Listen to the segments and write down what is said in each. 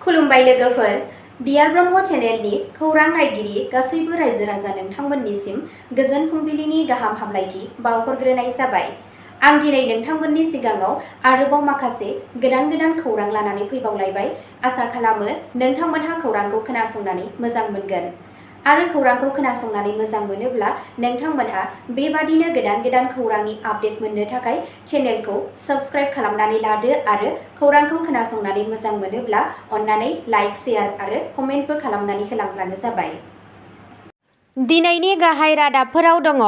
खुलुमबाय लोगोफोर, डियार ब्रह्म चेनेलनि खौरां नायगिरि गासैबो रायजो राजा नोंथांमोननिसिम गोजोन फुंबिलिनि गाहाम हामलायथि बावहरग्रोनाय जाबाय। आं दिनै नोंथांमोननि सिगाङाव आरोबाव माखासे गोदान खौरां लानानै फैबावलायबाय। आसा खालामो नोंथांमोनहा खौरांखौ खोनासंनानै मोजां मोनगोन। आरो खौरांखौ खोनासंनानै मोजां मोनोब्ला नोंथांमोनहा बेबादिनो गोदान खौरांनि आपडेट मोननो थाखाय चेनेलखौ साबस्क्राइब खालामनानै लादो आरो खौरांखौ खोनासंनानै मोजां मोनोब्ला अन्नानै लाइक, शेयार आरो कमेन्टबो खालामनानै होलांब्लानो जाबाय। दिनैनि गाहाय रादाबफोराव दङ।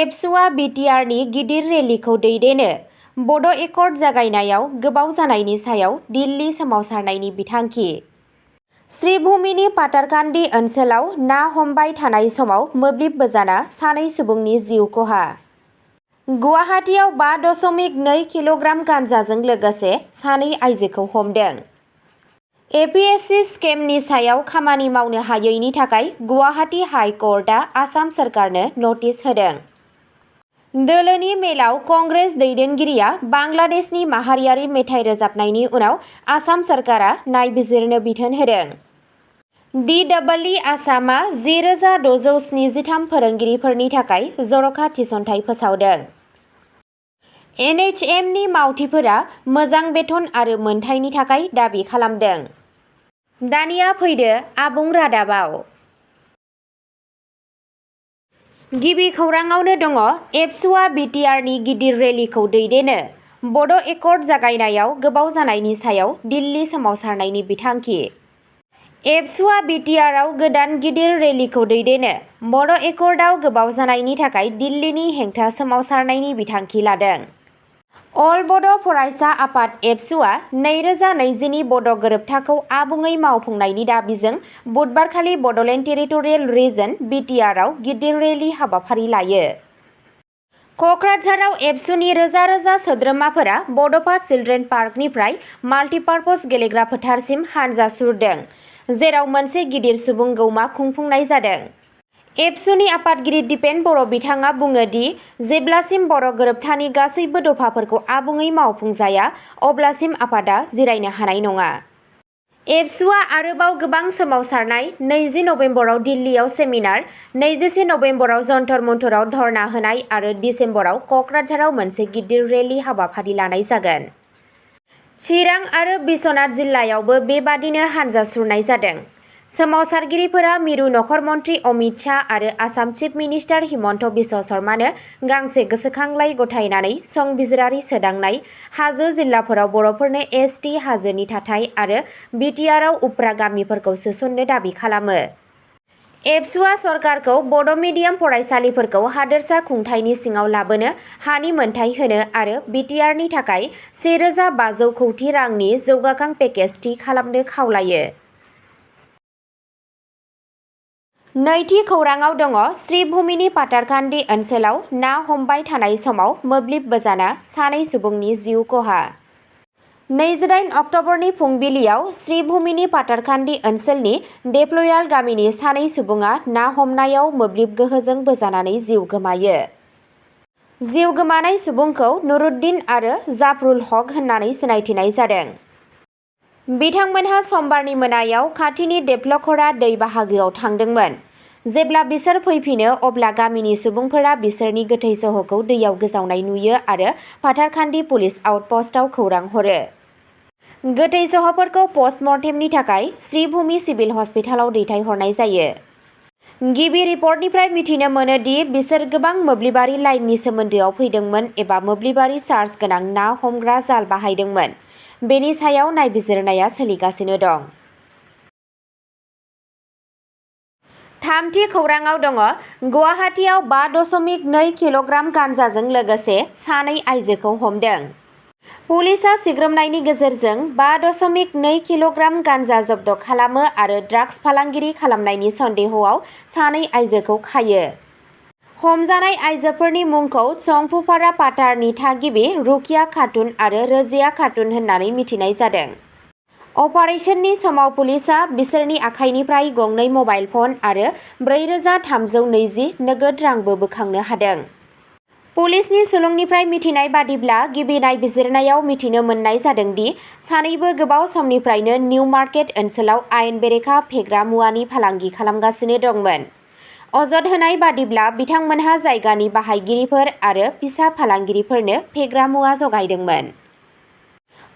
एबसुआ बिटिआरनि गिदिर रेलिखौ दैदेनो। बड' एकर्ड जागायनायाव गोबाव जानायनि सायाव दिल्ली सोमावसारनायनि बिथांखि। श्रीभूमिनि पाटारकान्दी ओनसोलाव ना हमबाय थानाय समाव मोब्लिब बोजाना सानै सुबुंनि जिउ खहा। गुवाहाटीआव 5.2 किल'ग्राम गान्जाजों लोगोसे सानै आइजोखौ हमदों। एपिएससि स्केमनि सायाव खामानि मावनो हायैनि थाखाय गुवाहाटी हाइ कर्टआ आसाम सोरखारनो नटिस होदों। दोलोनि मेलाव कंग्रेस दैदेनगिरिया बांलादेशनि माहारियारि मेथाइ रोजाबनायनि उनाव आसाम सोरखारा नायबिजिरनो बिथोन होदों। DEE आसामआ 10,673 फोरोंगिरिफोरनि थाखाय जर'खा थिसनथाइ फोसावदों। NHMनि मावथिफोरा मोजां बेथन आरो मोनथायनि थाखाय दाबि खालामदों। दानिया फैदो आबुं रादाबाव। गिबि खौराङावनो दङ। एबसुआ बिटिआरनि गिदिर रेलिखौ दैदेनो। बड' एकर्ड जागायनायाव गोबाव जानायनि सायाव दिल्ली सोमावसारनायनि बिथांखि। एबसुआ बिटिआरआव गोदान गिदिर रेलिखौ दैदेनो। बड' एकर्डआव गोबाव जानायनि थाखाय दिल्लीनि हेंथा सोमावसारनायनि बिथांखि लादों। अल बड' फरायसा आफाद एबसुआ 2020नि बड' गोरोबथाखौ आबुङै मावफुंनायनि दाबिजों बुधबारखालि बड'लेण्ड टेरिटरियेल रिजन बिटिआरआव गिदिर रेलि हाबाफारि लायो। कक्राझाराव एबसुनि रोजा सोद्रोमाफोरा बड'फा चिल्ड्रेन पार्कनिफ्राय माल्टिपार्पज गेलेग्रा फोथारसिम हानजा सुरदों, जेराव मोनसे गिदिर सुबुं गौमा खुंफुंनाय जादों। एबसुनि आफादगिरि दिपेन बर' बिथाङा बुङो दि जेब्लासिम बर' गोरोबथानि गासैबो दफाफोरखौ आबुङै मावफुंजाया अब्लासिम आफादा जिरायनो हानाय नङा। एबसुआ आरोबाव गोबां सोमावसारनाय 20 नबेम्बराव दिल्लीयाव सेमिनार, 21 नबेम्बराव जन्तर मन्तराव धर्ना होनाय आरो दिसेम्बराव कक्राझाराव मोनसे गिदिर रेलि हाबाफारि लानाय जागोन। चिरां आरो बिश्वनाथ जिल्लायावबो बेबादिनो हानजा सुरनाय जादों। सोमावसारगिरिफोरा मिरु नखर मन्त्रि अमित शाह आरो आसाम चिफ मिनिस्टार हिमन्त बिश्व शर्मानो गांसे गोसोखांलाइ गथायनानै संबिजिरारि सोदांनाय, हाजो जिल्लाफोराव बर'फोरनो एसटि हाजोनि थाथाय आरो बिटिआरआव उफ्रा गामिफोरखौ सोसननो दाबि खालामो। एबसुआ सरकारखौ बड' मिडियाम फरायसालिफोरखौ हादोरसा खुंथायनि सिङाव लाबोनो हानि मोनथाय होनो आरो बिटिआरनि थाखाय 1,500 कौटि रांनि जौगाखां पेकेज थि खालामनो खावलायो। नैथि खौराङाव दङ। श्रीभूमिनि पाटारकान्दी ओनसोलाव ना हमबाय थानाय समाव मोब्लिब बोजाना सानै सुबुंनि जिउ खहा। 28 अक्ट'बरनि फुंबिलियाव श्रीभूमिनि पाटारकान्दी ओनसोलनि देप्लयाल गामिनि सानै सुबुङा ना हमनायाव मोब्लिब गोहोजों बोजानानै जिउ गोमायो। जिउ गोमानाय सुबुंखौ नुरुद्दिन आरो जाफरुल हक होननानै सिनायथिनाय जादों। बिथांमोनहा समबारनि मोनायाव खाथिनि देप्लखरा दै बाहागोआव थांदोंमोन। जेब्ला बिसोर फैफिनो अब्ला गामिनि सुबुंफोरा बिसोरनि गोथै सह'खौ दैयाव गोजावनाय नुयो आरो पाटारकान्दी पुलिस आउटपस्टआव खौरां हरो। गोथै सह'फोरखौ पस्टमर्टेमनि थाखाय श्रीभूमि सिभिल हस्पिटालाव दैथायहरनाय जायो। गिबि रिपर्टनिफ्राय मिथिनो मोनो दि बिसोर गोबां मोब्लिबारि लाइननि सोमोन्दोआव फैदोंमोन एबा मोब्लिबारि चार्ज गोनां ना हमग्रा जाल बाहायदोंमोन। बेनि सायाव नायबिजिरनाया सोलिगासिनो दं। थामथि खौराङाव दङ। गुवाहाटीआव 5.2 किल'ग्राम गान्जाजों लोगोसे सानै आइजोखौ हमदों। पुलिसआ सिग्रोमनायनि गेजेरजों 5.2 किल'ग्राम गान्जा जब्द खालामो आरो ड्राग्स फालांगिरि खालामनायनि सन्देहआव सानै आइजोखौ खायो। हमजानाय आइजोफोरनि मुंखौ चंफुपारा पाटारनि थागिबि रुकिया खातुन आरो रजिया खातुन होननानै मिथिनाय जादों। अपारेशननि समाव पुलिसआ बिसोरनि आखाइनिफ्राय गंनै मबाइल फन आरो 4,320 नगद रांबो बोखांनो हादों। पुलिसनि सुलुंनिफ्राय मिथिनाय बादिब्ला गिबि नायबिजिरनायाव मिथिनो मोननाय जादों दि सानैबो गोबाव समनिफ्रायनो निउ मार्केट ओनसोलाव आयेन बेरेखा फेग्रा मुवानि फालांगि खालामगासिनो दंमोन। अजद होनाय बादिब्ला बिथांमोनहा जायगानि बाहायगिरिफोर आरो फिसा फालांगिरिफोरनो फेग्रा मुवा जगायदोंमोन।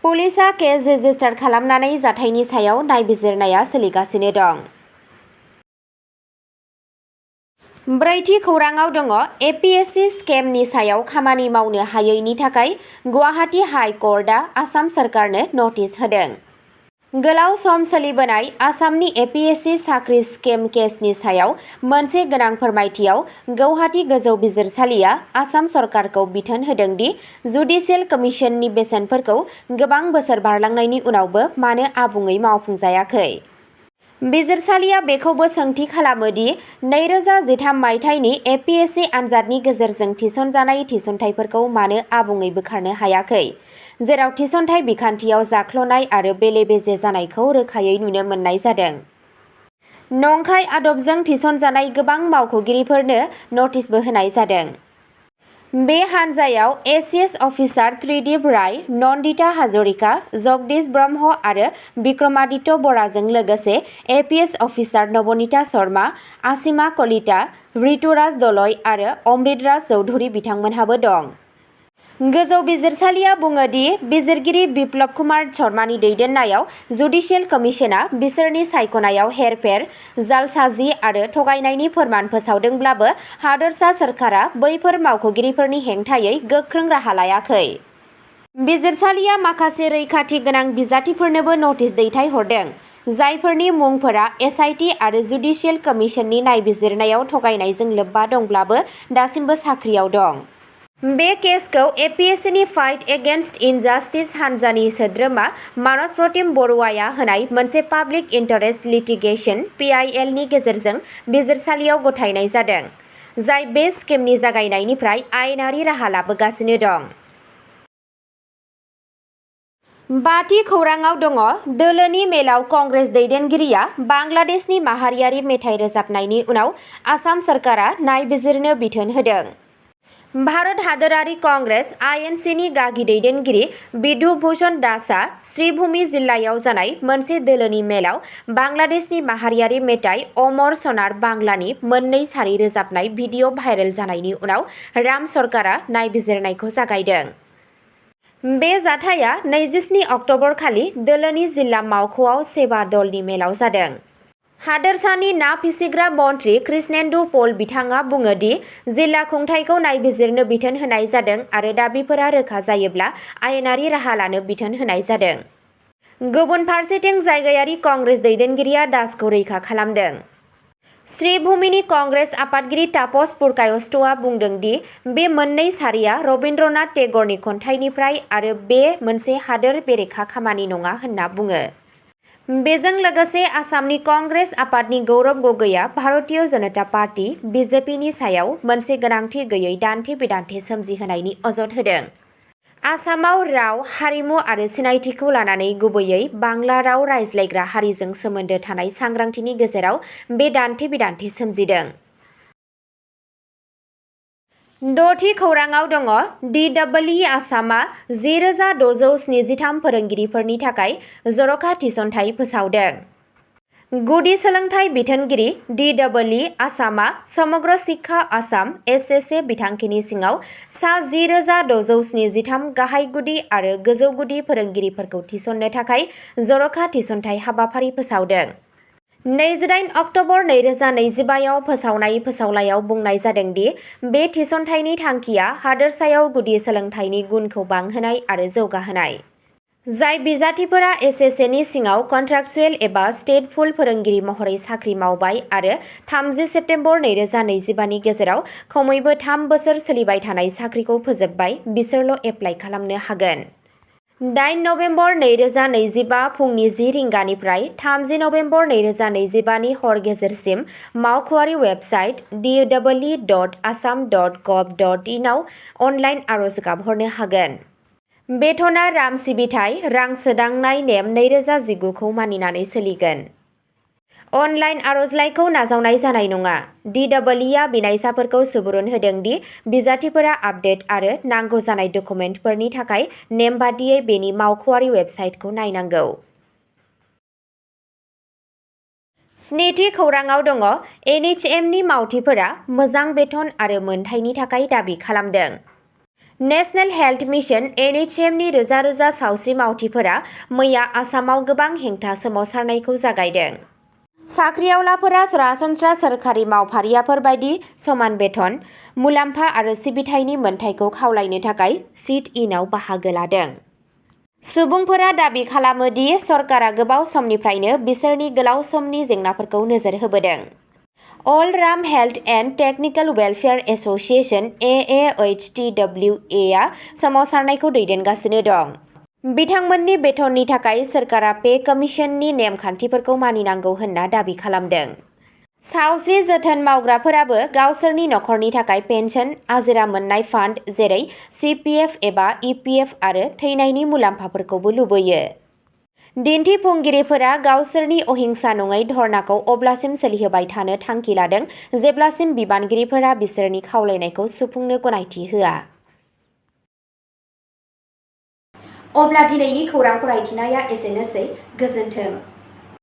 पुलिसआ केस रेजिस्टार खालामनानै जाथायनि सायाव नायबिजिरनाया सोलिगासिनो दं। ब्रैथि खौराङाव दङ एपीएससी स्केमनि सायाव खामानि मावनो हायैनि थाखाय गुवाहाटी हाइ कर्टआ आसाम सरकारनो नटिस होदों। गोलाव सम सोलिबोनाय आसामनि एपीएससी साख्रि स्केम केसनि सायाव मोनसे गोनां फोरमायथियाव गुवाहाटी गोजौ बिजिरसालिया आसाम सरकारखौ बिथोन होदों दि जुडिशियेल कमिशननि बेसेनफोरखौ गोबां बोसोर बारलांनायनि उनावबो मानो आबुङै मावफुंजायाखै। बिजिरसालिया बेखौबो सोंथि खालामो दि 2013 मायथाइनि एपीएससी आनजादनि गेजेरजों थिसनजानाय थिसनथाइफोरखौ मानो आबुङै बोखारनो हायाखै, जेराव थिसनथाइ बिखान्थियाव जाख्ल'नाय आरो बेले-बेजे जानायखौ रोखायै नुनो मोननाय जादों। नंखाय आदबजों थिसनजानाय गोबां मावख'गिरिफोरनो नटिसबो होनाय जादों। बे हान्जायाव एसीएस अफिसार त्रिदिप राय, नन्दिता हाजरिका, जगदीश ब्रह्म आरो विक्रमादित्य बराजों लोगोसे एपीएस अफिसार नवनीता शर्मा, आसिमा कलिता, ऋतुराज दलय आरो अमृतराज चौधुरी बिथांमोनहाबो दं। गोजौ बिजिरसालिया बुङो दि बिजिरगिरि बिप्लब कुमार शर्मानि दैदेननायाव जुडिशियेल कमिशना बिसोरनि सायख'नायाव हेरफेर, जालसाजि आरो थगायनायनि फोरमान फोसावदोंब्लाबो हादोरसा सोरखारा बैफोर मावख'गिरिफोरनि हेंथायै गोख्रों राहा लायाखै। बिजिरसालिया माखासे रैखाथि गोनां बिजाथिफोरनोबो नटिस दैथायहरदों, जायफोरनि मुंफोरा एसआईटी आरो जुडिशियेल कमिशननि नायबिजिरनायाव थगायनायजों लोब्बा दंब्लाबो दासिमबो साख्रियाव दं। बे केसखौ एपीएससीनि फाइट एगेन्स्ट इनजास्टिस हान्जानि सोद्रोमा मानस प्रतिम बरुवाया होनाय मोनसे पाब्लिक इन्टारेस्ट लिटिगेशन (पीआईएल) नि गेजेरजों बिजिरसालियाव गथायनाय जादों, जाय बे स्किमनि जागायनायनिफ्राय आयेनारि राहा लाबोगासिनो दं। बाथि खौराङाव दङ दोलोनि मेलाव कंग्रेस दैदेनगिरिया बांलादेशनि माहारियारि मेथाइ रोजाबनायनि उनाव आसाम सरकारा नायबिजिरनो बिथोन होदों। भारत हादोरारि कंग्रेस (आईएनसी)नि गागि दैदेनगिरि बिधु भूषण दासआ श्रीभूमि जिल्लायाव जानाय मोनसे दोलोनि मेलाव बांलादेशनि माहारियारि मेथाइ अमर सनार बांलानि मोननै सारि रोजाबनाय भिडिअ भाइरेल जानायनि उनाव राम सरकारा नायबिजिरनायखौ जागायदों। बे जाथाया 27 अक्ट'बर खालि दोलोनि जिल्ला मावख'आव सेवा दलनि मेलाव जादों। हादोरसानि ना फिसिग्रा मन्थ्रि कृष्णेन्दु पल बिथाङा बुङो दि जिल्ला खुंथायखौ नायबिजिरनो बिथोन होनाय जादों आरो दाबिफोरा रोखा जायोब्ला आयेनारि राहा लानो बिथोन होनाय जादों। गुबुन फारसेथिं जायगायारि कंग्रेस दैदेनगिरिया दासखौ रैखा खालामदों। श्रीभूमिनि कंग्रेस आफादगिरि तापस पुरकायस्थआ बुंदों दि बे मोननै सारिया रबीन्द्रनाथ टेगरनि खन्थाइनिफ्राय आरो बे मोनसे हादोर बेरेखा खामानि नङा होनना बुङो। बेजों लोगोसे आसामनि कंग्रेस आफादनि गौरव गगैआ भारतीय जनता पार्टी (बीजेपी)नि सायाव मोनसे गोनांथि गैयै दान्थे-बिदान्थे सोमजिहोनायनि अजद होदों। आसामाव राव, हारिमु आरो सिनायथिखौ लानानै गुबैयै बांला राव रायज्लायग्रा हारिजों सोमोन्दो थानाय सांग्रांथिनि गेजेराव बे दान्थे-बिदान्थे सोमजिदों। द'थि खौराङाव दङ DEE आसामआ 10,673 फोरोंगिरिफोरनि थाखाय जर'खा थिसनथाइ फोसावदों। गुदि सोलोंथाइ बिथोनगिरि DEE आसामआ समग्र शिक्षा आसाम (SSA) बिथांखिनि सिङाव सा 10,673 गाहाय गुदि आरो गोजौ गुदि फोरोंगिरिफोरखौ थिसननो थाखाय जर'खा थिसनथाइ हाबाफारि फोसावदों। 28 अक्ट'बर 2025 आव फोसावनाय फोसावलायाव बुंनाय जादों दि बे थिसनथाइनि थांखिया हादोरसायाव गुदि सोलोंथाइनि गुनखौ बांहोनाय आरो जौगाहोनाय। जाय बिजाथिफोरा SSA नि सिङाव कन्ट्राक्चुएल एबा स्टेटफुल फोरोंगिरि महरै साख्रि मावबाय आरो 30 सेप्तेम्बर 2025 नि गेजेराव खमैबो 3 बोसोर सोलिबाय थानाय साख्रिखौ फोजोबबाय, बिसोरल' एप्लाइ खालामनो हागोन। 8 नबेम्बर 2025 फुंनि 10 रिंगानिफ्राय 30 नबेम्बर 2025 नि हर गेजेरसिम मावख'आरि वेबसाइट dee.assam.gov.in आव अनलाइन आर'ज गाबहरनो हागोन। बेथना रां सिबिथाय रां सोदांनाय नेम 2019 खौ मानिनानै सोलिगोन। अनलाइन आर'जलाइखौ नाजावनाय जानाय नङा। DEEआ बिनायसाफोरखौ सुबुरुन होदों दि बिजाथिफोरा आपडेट आरो नांगौ जानाय डकुमेन्टफोरनि थाखाय नेमबादियै बेनि मावख'आरि वेबसाइटखौ नायनांगौ। स्निथि खौरांआव दङ NHMनि मावथिफोरा मोजां बेथन आरो मोनथायनि थाखाय दाबि खालामदों। नेशनेल हेल्थ मिशन NHMनि रोजा रोजा सावस्रि मावथिफोरा मैया आसामाव गोबां हेंथा सोमावसारनायखौ जागायदों। साख्रिआवलाफोरा सरासनस्रा सोरखारि मावफारियाफोर बायदि समान बेथन, मुलाम्फा आरो सिबिथायनि मोनथायखौ खावलायनो थाखाय सिट-इनआव बाहागो लादों। सुबुंफोरा दाबि खालामो दि सरकारा गोबाव समनिफ्रायनो बिसोरनि गोलाव समनि जेंनाफोरखौ नोजोर होबोदों। अल राम health and technical welfare association AAHTWA सोमावसारनायखौ दैदेनगासिनो दं। बिथांमोननि बेथननि थाखाय सोरखारा पे कमिशननि नेम खान्थिफोरखौ मानिनांगौ होनना दाबि खालामदों। सावस्रि जोथोन मावग्राफोराबो गावसोरनि नखरनि थाखाय पेन्सन, आजिरा मोननाय फान्ड जेरै CPF एबा EPF आरो थैनायनि मुलाम्फाफोरखौबो लुबैयो। दिन्थिफुंगिरिफोरा गावसोरनि अहिंसा नङै धर्नाखौ अब्लासिम सोलिहोबाय थानो थांखि लादों जेब्लासिम बिबानगिरिफोरा बिसोरनि खावलायनायखौ सुफुंनो गनायथि होआ। अब्ला दिनैनि खौरां फरायथिनाया एसेनोसै। गोजोन्थों।